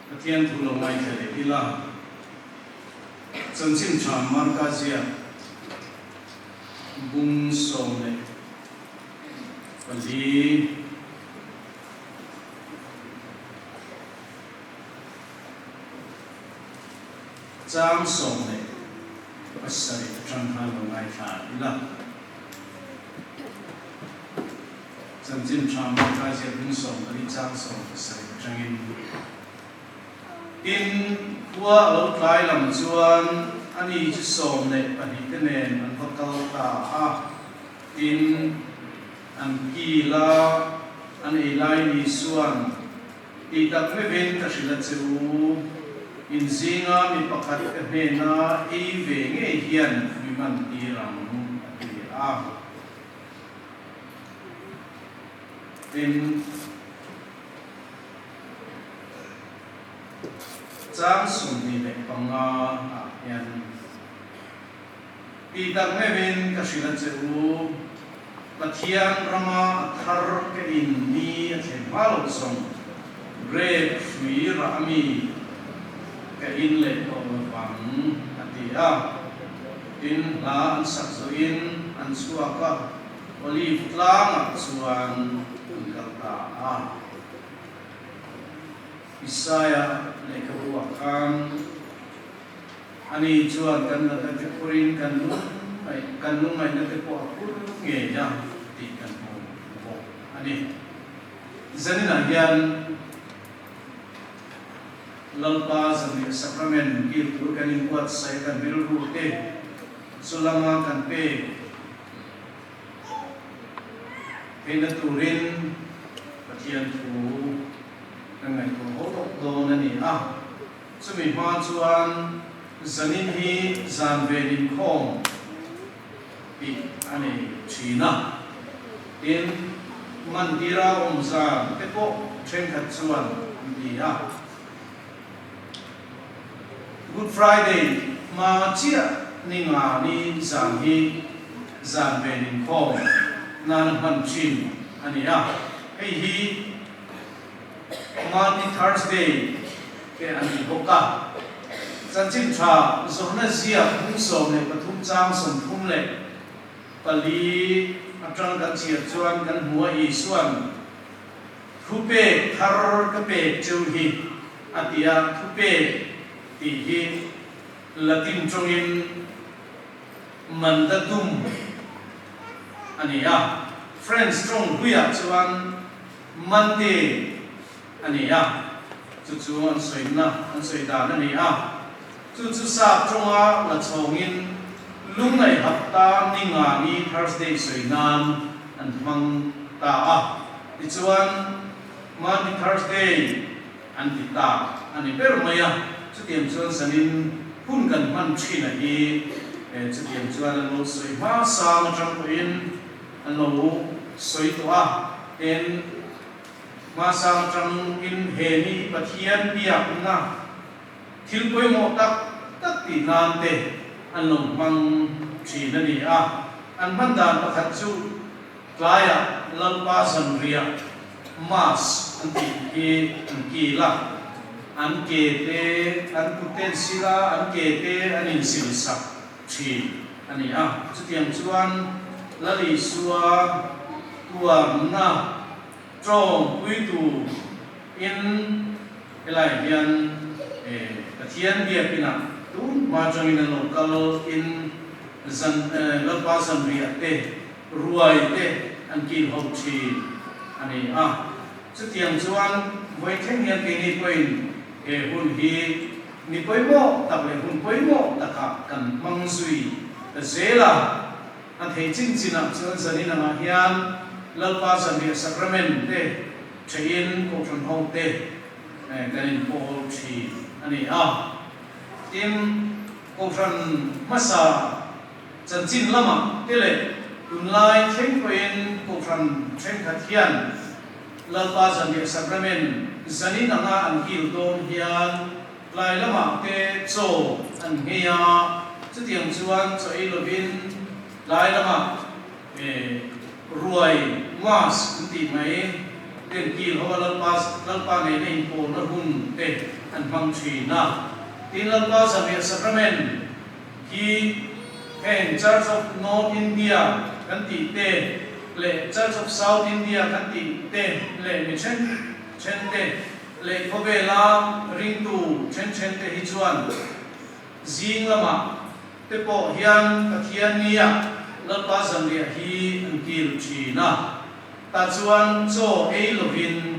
Pathian thu lo ngaithla leh ila. Chanchin tha Marka ziak bung 14. Chang 17 atang khan lo ngaithla ila. Chanchin tha Marka ziak bung 14 chang 17 atangin. Tin, khua a lo tlai lam chuan ani chu 12 te nen an va kal ta a. Tin, an kil a, an ei lai ni chuan tih tak meuhin ka hrilh a che u, in zinga mi pakhat ka hnena ei ve ngei hian mi man tir ang, a ti a. Tin, chang 25 ah hian. Tih tak meuhin ka hrilh a che u, Pathian rama a thar ka in ni a thlen hma lo zawng, grape hrui rah ami ka in leh tawh lo vang, a ti a. Tin, hla an sak zawhin an chhuak a, Olive tlangah chuan an kal ta a. Isaiah lehkhabu ah khan. Ani chuan kan natna te phurin kan lungngaih kan lungngaihna te pawh a phur ngei a tih kan hmu bawk a ni. Zaninah hian Lalpa Zanriah Sacrament kil tur kan inbuatsaih kan rilru te chu lama kan pek theihna turin Pathian thu kan ngaihtuah ho tawk dawn a ni a. Chumi hma chuan zanin hi zan ven inkhawm tih a nei thin a, tin, Mandira awm zan te pawh thenkhat chuan an ti a. Good Friday hma chiah ni nga ni zan hi zan ven inkhawm nana hman thin a ni a, hei hi Maundy Thursday te an ti bawk a. Chanchin tha zawhna ziak hmung 13 chang 34 atang kan chhiar chuan kan hmu a Isuan thupek thar ka pek cheu hi a ti a, thupek tih hi Latin tawngin mandatum a ni a, French tawng hluiah chuan Monday a ni a, chu chu an sawina, an sawi dan a ni a. Chu chu sap tawnga la chhawngin lungngaih hapta ni nga ni Thursday sawi nan an hmang ta a. Tichuan Monday Thursday an ti ta a ni ber mai a. Chutiang chuan zanin hun kan hman thin a hi chutiang chuan an lo sawi hma sang atang pawhin an lo sawi tawh a. Tin, hmasang atangin he ni Pathian biakna thil pawimawh tak tak tih nan te an lo hmang thin a ni a. An hman dan pakhat chu tlaiah Lalpa zanriah, Mass, an tih hi an kil a, an ke te an kut te an sil a, an ke te an insil sak thin a ni a. Chutiang chuan Lal Isua tuarna tawngpuitu in helai hian Pathian biakinah tun hma atangin an lo kal in zan Lalpa zanriah te ruai te an kil ho thin a ni a. Chutiang chuan vawi thleng hian keini pawhin he hun hi Ni pawimawh tak leh hun pawimawh takah kan hmang zui ta zel a. A thei chin chinah chuan zanin angah hian Lalpa Zanriah Sacrament te theihin Kohhran ho te kan inpawl thin a ni a. Tin, Kohhran hmasa chanchin lamah te leh tunlai thleng pawhin Kohhran thenkhat hian Lalpa Zanriah Sacrament zanin anga an kil dawn hian tlai lamah te chaw an nghei a, chutiang chuan chaw ei lovin tlai lamah ruai, mass, an tih mai. Ten kil ho a Lalpa Lalpa nena inpawlna hun te an hmang thin a. Tin Lalpa Zanriah Sacrament hi heng Church of North India kan tih te leh Church of South India kan tih te leh mi then then te leh khawvela ringtu then then te hi chuan zing lamah te pawh hian Pathian nia Lalpa Zanriah hi an kil thin a. Tah chuan chaw ei lovin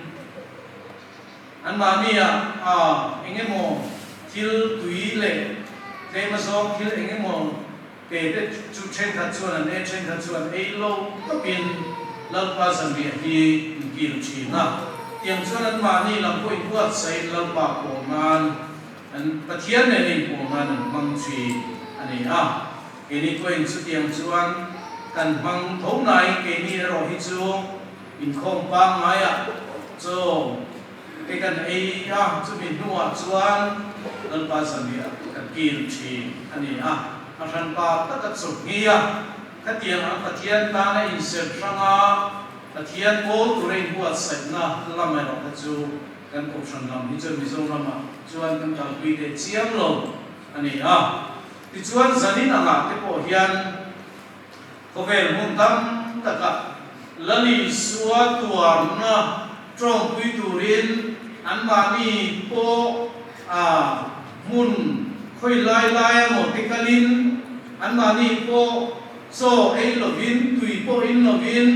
anmahnia a eng emaw thil tui leh tlem azawng thil eng emaw te te chu thenkhat chuan an ei, thenkhat chuan ei lo tawpin Lalpa zanriah hi an kil thin a. Tiang chuan anmahni lam pawh inbuatsahin Lalpa pawl nan an Pathian nena inpawl nan an hmang thin a ni a. Keini pawhin chutiang chuan kan hmang tho nain keini erawh hi chu inkhawm pangngaiah chaw te kan ei a, chumi hnuah chuan Lalpa zanriah kan kil thin a ni a. A hranpa taka chawhni a, khatiang ang Pathian tana inserh hranga Pathian pawl tura inbuatsaihna lam erawh kha chu kan kohhran lam hi chuan Mizoramah chuan kan kalpui teh chiam lo a ni a. Tichuan zanin angah te pawh hian khawvel hmun tam takah Lal Isua tuarna tawngpui turin anmahni pawh a hmun khawi lai lai a maw te kalin anmahni pawh chaw ei lovin tui pawh in lovin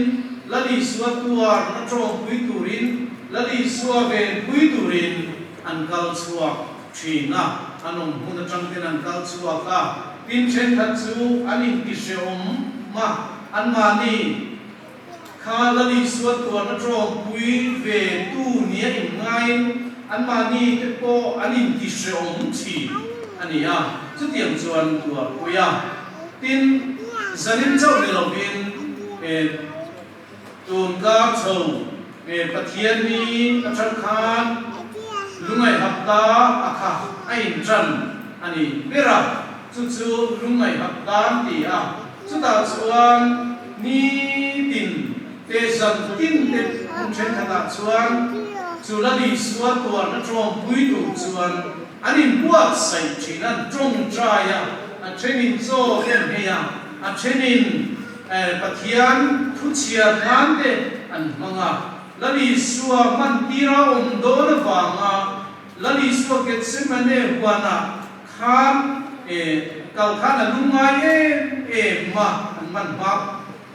Lal Isua tuarna tawngpui turin Lal Isua venpui turin an kal chhuak thin a, an awm hmun atang ten an kal chhuak a, tin thenkhat chu an intihrehawm a, anmahni kha Lal Isua tuarna tawngpui ve tu nia inngaiin anmahni te pawh an intihrehawm thin a ni a, chutiang chuan tuarpui a, tin zanin chauh ni lovin Tun kar chho nge Pathian ni atang khan lungaihhap ta a kha a intan a ni ber a, chu chu lungaihhap tan ti a, chutah chuan nitin te zan tin te hmun thenkhatah chuan chu Lal Isua tuarna tawngpui tur chuan an inbuatsaih thin, an tawngtai a, a thenin chaw te an hei a, a thenin Pathian thu chhiar nan te an hmang a, Lal Isua hman tira awm dawn avanga Lal Isua Gethsemane huanah khan kal khan a lungngai em em a, an hman hma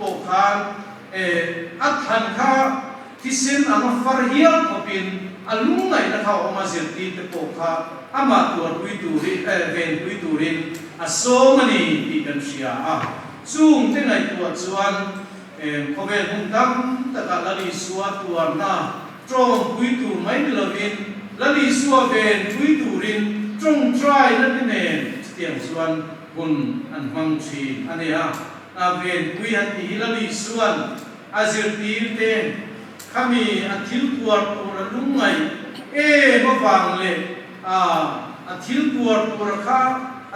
pawh khan a thlan kha thisen anga far hial khawpin a lungngaihna kha a awm a, zirtirte pawh kha amah tuarpui turin venpui turin a sawm a ni tih kan hria a. Chung te ngaihtuah chuan khawvel hmun tam takah Lal Isua tuarna tawngpui tur mai ni lovin Lal Isua venpui turin tawngtaina te nen chutiang chuan hun an hmang thin a ni a. A venpui han tih hi Lal Isua'n a zirtir te khami a thil tuar tur a lungngaih em avang leh a a thil tuar tur kha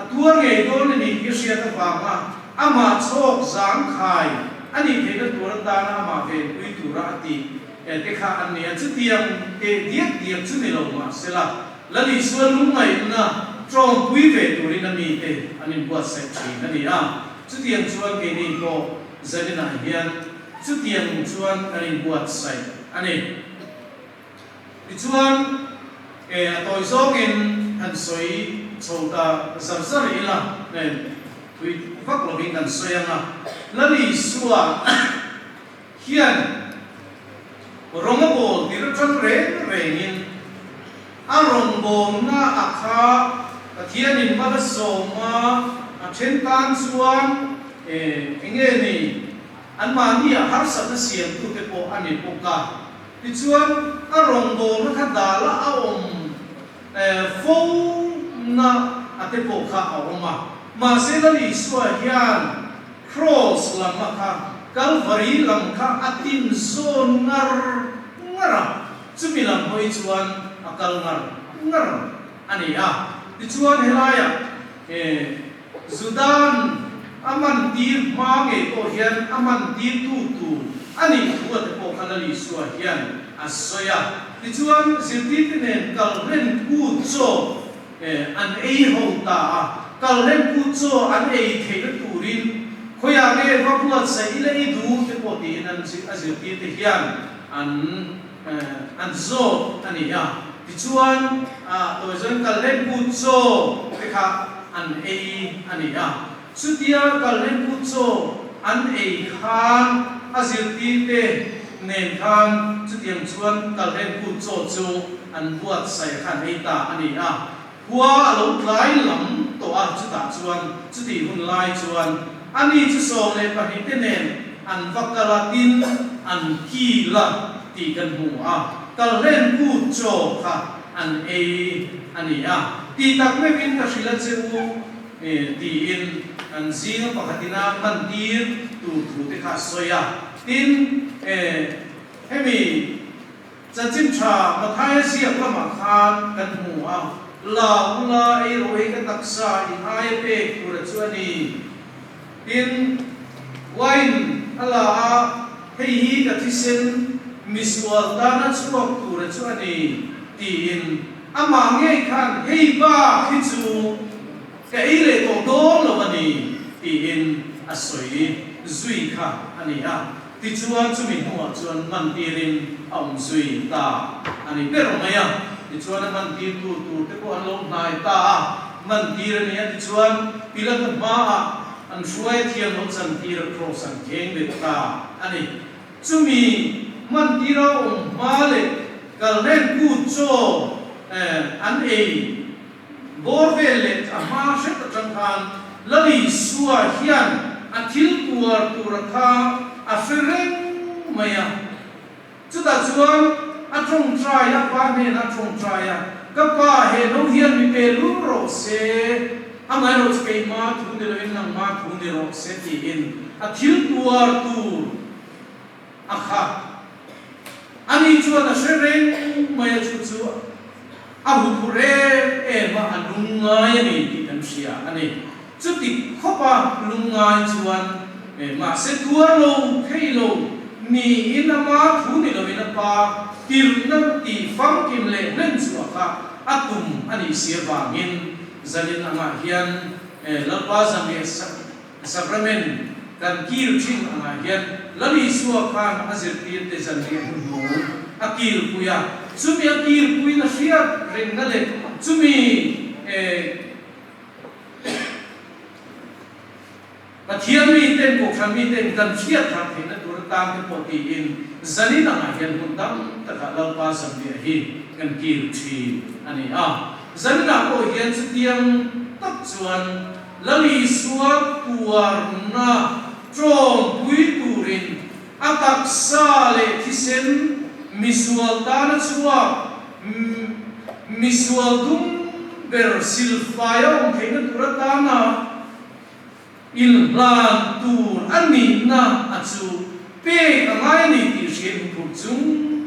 a tuar ngei dawn a ni tih a hriat avanga amah chhawk zangkhai a nih theihna tur atana amah venpui tura a tih te kha an ni a. Chutiang teh diak diak chu ni lo mahsela, Lal Isua lungngaihna tawngpui ve turin a mite an inbuatsaih thin a ni a. Chutiang chuan keini pawh zaninah hian chutiang chuan kan inbuatsaih a ni. Tichuan, e, a tawi zawngin han sawi chho ta zar zar ila, e, thui vak lovin kan sawi ang a, Lal Isua hian rawng a bawl tir atang reng rengin a rawngbawlna a kha Pathianin mal a sawm a, a then tan chuan, e, enge ni, anmahnia harsatna siamtute pawh a ni bawk a. Tichuan, a rawngbawlna kha dala a awm fo na a te pawh kha a awm a. Mahse, Lal Isua hian Kraws lam a kha, Kalvari lam kha a tin zawn ngar ngar a, chumi lam hawi chuan a kal ngar ngar a ni a. Tichuan, helaiah Juda'n a mantir hma ngei pawh hian a mantirtu tur a nih thu a te pawh kha Lal Isua hian. a sawi a. Tichuan, zirtirte nen kalhlen kut chaw an ei ho ta a. Kalhlen kut chaw an ei theihna turin khawiah nge va buatsaih ila i duh te pawh tiin an a zirtirte hian an an zawt a ni a. Tichuan, tawi zawin kalhlen kut chaw te kha an ei a ni a. Chutia kalhlen kut chaw an ei khan a zirtirte nen khan chutiang chuan kalhlen kut chaw chu an buatsaih kha an ei ta a ni a. Khua a lo tlai lam tawh a, chutah chuan chutih hun lai chuan ani chu 12 te nen an va kal a, tin an kil a tih kan hmu a, kalhlen kut chaw kha an ei a ni a. Tih tak meuhin ka hrilh a che u. Tiin an zinga pakhatin a hmantir tur thu te kha a sawi a. Tin, hemi chanchin tha Mathaia ziak lamah khan kan hmu a, La ula ei rawh hi ka taksa in aia pek tura chu a ni. Tin, wine a la a, hei hi ka thisen misual tana chhuak tura chu a ni, tiin Amah ngei khan hei bak hi chu ka ei leh tawh dawn lo a ni tiin a sawi zui kha a ni a, tichuan chumi hnuah chuan mantirin a awm zui ta a ni ber mai a. Tichuan a mantirtu tur te pawh an lo hnai ta a, mantir a ni a, tichuan Pilata hmaah an hruai a thiam lo chantir a kraws an kheng bet ta a ni. Chumi hmantira awm hma leh kalhlen kut chaw an ei bawr vel leh a hma hret atang khan Lali Sua hian a thil tuar tura kha a hre reng mai a. Chutah chuan a tawngtai a, pa hnenah a tawngtai a, Ka pa, he no hian mi pe lur rawh se, amaherawhchu keimah thu ni loin nangmah thu ni rawh se tiin a thil tuar tur a kha. Ani chuan a hre reng mai a, chu chu a huphurh em em a, a lungngai a ni tih kan hria a ni. Chuti khawpa lungngai chuan mahse tuar lo thei lo niin ama thu ni loin a pa tirhna tih famkim leh hlen chhuah kha a tum a nih si avangin zanin angah hian Lalpa zanriah Sacrament kan kil thin angah hian Lal Isua khan a zirtirte zanriah hnuhnung a kilpui a, chumi a kilpuiin a hriat rengna leh chumi Pathian miten, Kohhran miten kan hriat thar theihna tur atan te pawh tiin zanin angah hian hmun tam takah Lalpa zanriah hi kan kil thin a ni a. Zaninah pawh hian chutiang tak chuan Lal Isua tuarna tawmpui turin a taksa leh thisen misual tana chhuak misual dum ber silfai a awm theihna tur atana inhlan tur a nihna a chu pek a ngai a ni tih hriat huphurh chung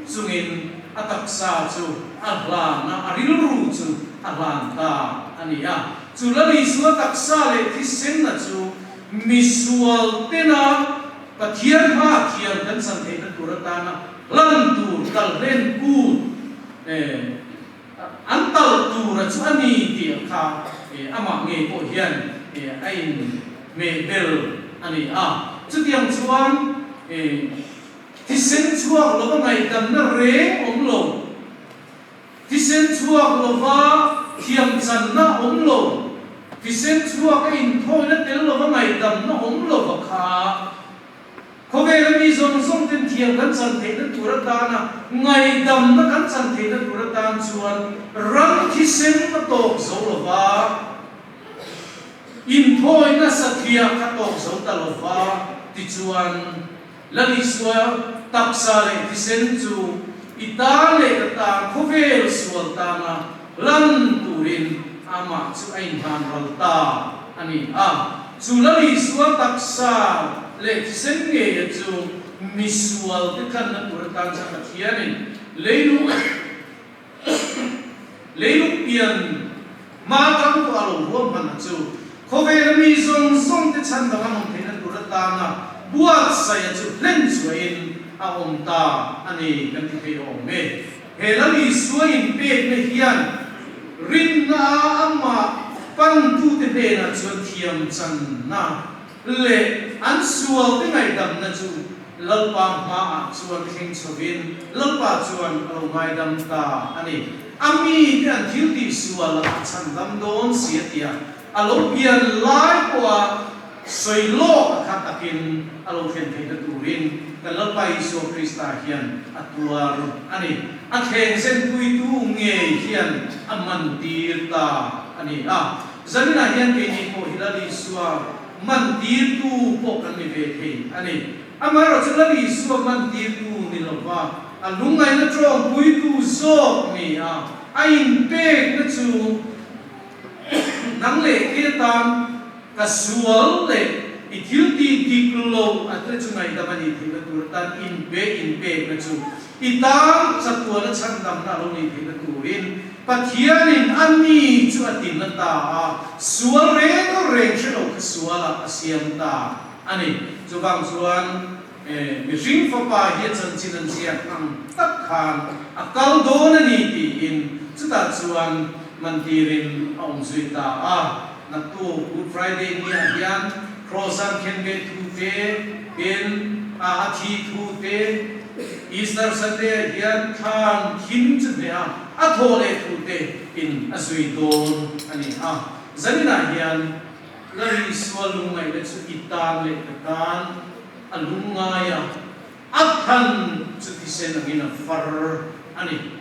chungin a taksa chu a hlan a, a rilru chu a hlan ta a ni a. Chu Lal Isua taksa leh thisenna chu misual tena Pathian hma thiam kan chan theihna tur atana hlan tur kalhlen kut an talh tura chu a ni tih kha amah ngei pawh hian a inhmeh bel a ni a. Chutiang chuan thisen chhuak lova ngaihdamna reng awm lo. Thisen chhuak lova thiamchanna awm lo, thisen chhuak a inthawina tel lova ngaihdamna awm lova kha khawvela mi zawng zawng ten thiam kan chan theihna tur atana ngaihdamna kan chan theihna tur atan chuan ram thisen a tawk zo lova, inthawina satliah kha tawk zo ta lova tichuan Lal Isua taksa leh thisen chu i tan leh ka tan khawvel sual tana lan turin amah chu a inhlan ral ta a ni a. Chu Lal Isua taksa leh thisen ngeia chu misual te tlanna tur atan chuan Pathianin leilung Leilung pian hma tang pawh a lo ruahman a chu khawvela mi zawng zawng te chhan dang an awm theihna tur atana buatsaih a chu hlen chhuahin a awm ta a ni kan ti thei awm e. He Lal Isua inpekna hian rinna a amah pantute hnenah chuan thiam channa leh an sualte ngaihdamna chu Lalpa hmaah chuan thleng chhovin Lalpa chuan a lo ngaidam ta a ni. A mite an thil tih sual a chhandam dawn si a tia a lo pian lai pawha sawi lawk a khat takin a lo thlen theihna turin kan Lalpa Isua Krista hian a tuar a ni. A thleng zenpuitu ngei hian a mantir ta a ni a. Zaninah hian keini pawh hi Lal Isua mantirtu pawh kan ni ve thei a ni. Amaherawhchu Lal Isua mantirtu ni lova a lungngaihna tawngpuitu zawk ni a, a inpekna chu nang leh kei atan ka sual leh i thil tih dik lo a te chu ngaihdam a nih theihna tur atan inpe inpekna chu i tan chatuana chhandamna a lo nih theihna turin Pathianin a mi chu a tin a ta a, sual reng reng hre lo kha sualah a siam ta a ni. Chuvang chuan mihring fapa hi a chanchin an ziak ang tak khan a kal dawn a ni tiin chutah chuan mantirin a awm zui ta a. Naktuk Good Friday niah hian Kraws an khen ve thu te, tin a thi thu te, Easter Sunday ah hian thlan thim chu hneh a, a thawh leh thu te in a zui dawn a ni a. Zaninah hian Lal Isua lungngaihna chu i tan leh ka tan a lungngai a, a than chu thisen angin a far a ni.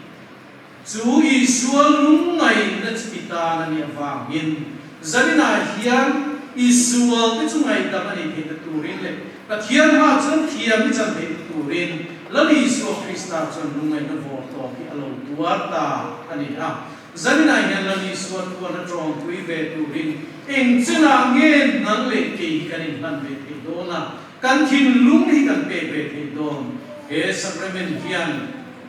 Chu Isua lungngaihna chu i tan a nih avangin zaninah hian Isual te chu ngaihdam a nih theihna turin leh Pathian hma chuan thiam i chan theihna turin Lal Isua Krista chuan lungngaihna vawr tawp hi a lo tuar ta a ni a. Zaninah hian Lal Isua tuarna tawngpui ve turin eng chenah nge nang leh kei hi kan inhlan ve theih dawn a, kan thinlung hi kan pek ve theih dawn? He sacrament hian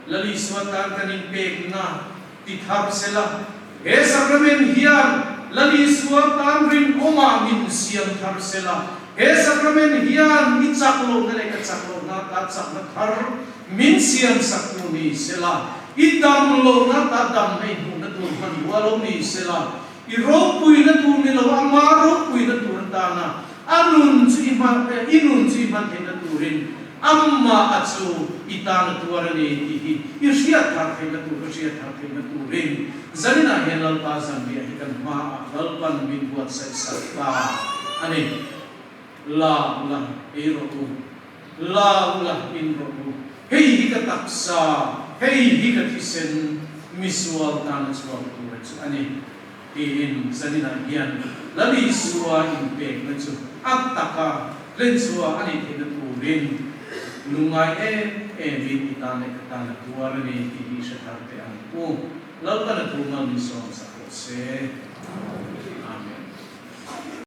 Lal Isua tan kan inpekna ti thar sela, he sacrament hian Lal Isua tan rinawmah min siam thar sela, he sacrament hian i chak lohna leh ka chak lohna ta chakna thar min siam sak tur ni sela, i dam lohna ta damna i hmuhna tur hmanrua lo ni sela, i ropuina tur ni lo ama ropuina tur atana a nun chu i hman i nun chu i hman theihna turin Amah a chu i tan a tuar a ni tih hi i hriat thar theihna tur ka hriat thar theihna turin zaninah hian Lalpa zanriah hi kan hmaah Lalpan min buatsaih sak ta a ni. La ula ei rawh u, la ula in rawh u, hei hi ka taksa, hei hi ka thisen misual tan a chhuak tur a chu a ni tiin zaninah hian Lal Isua inpekna chu a taka hlenchhuah a nih theihna turin lungngai em emin i tan leh ka tan a tuar a ni tih hi hre thar teh ang u. Lalpan a thu mal min sawm sak rawh se. Amen.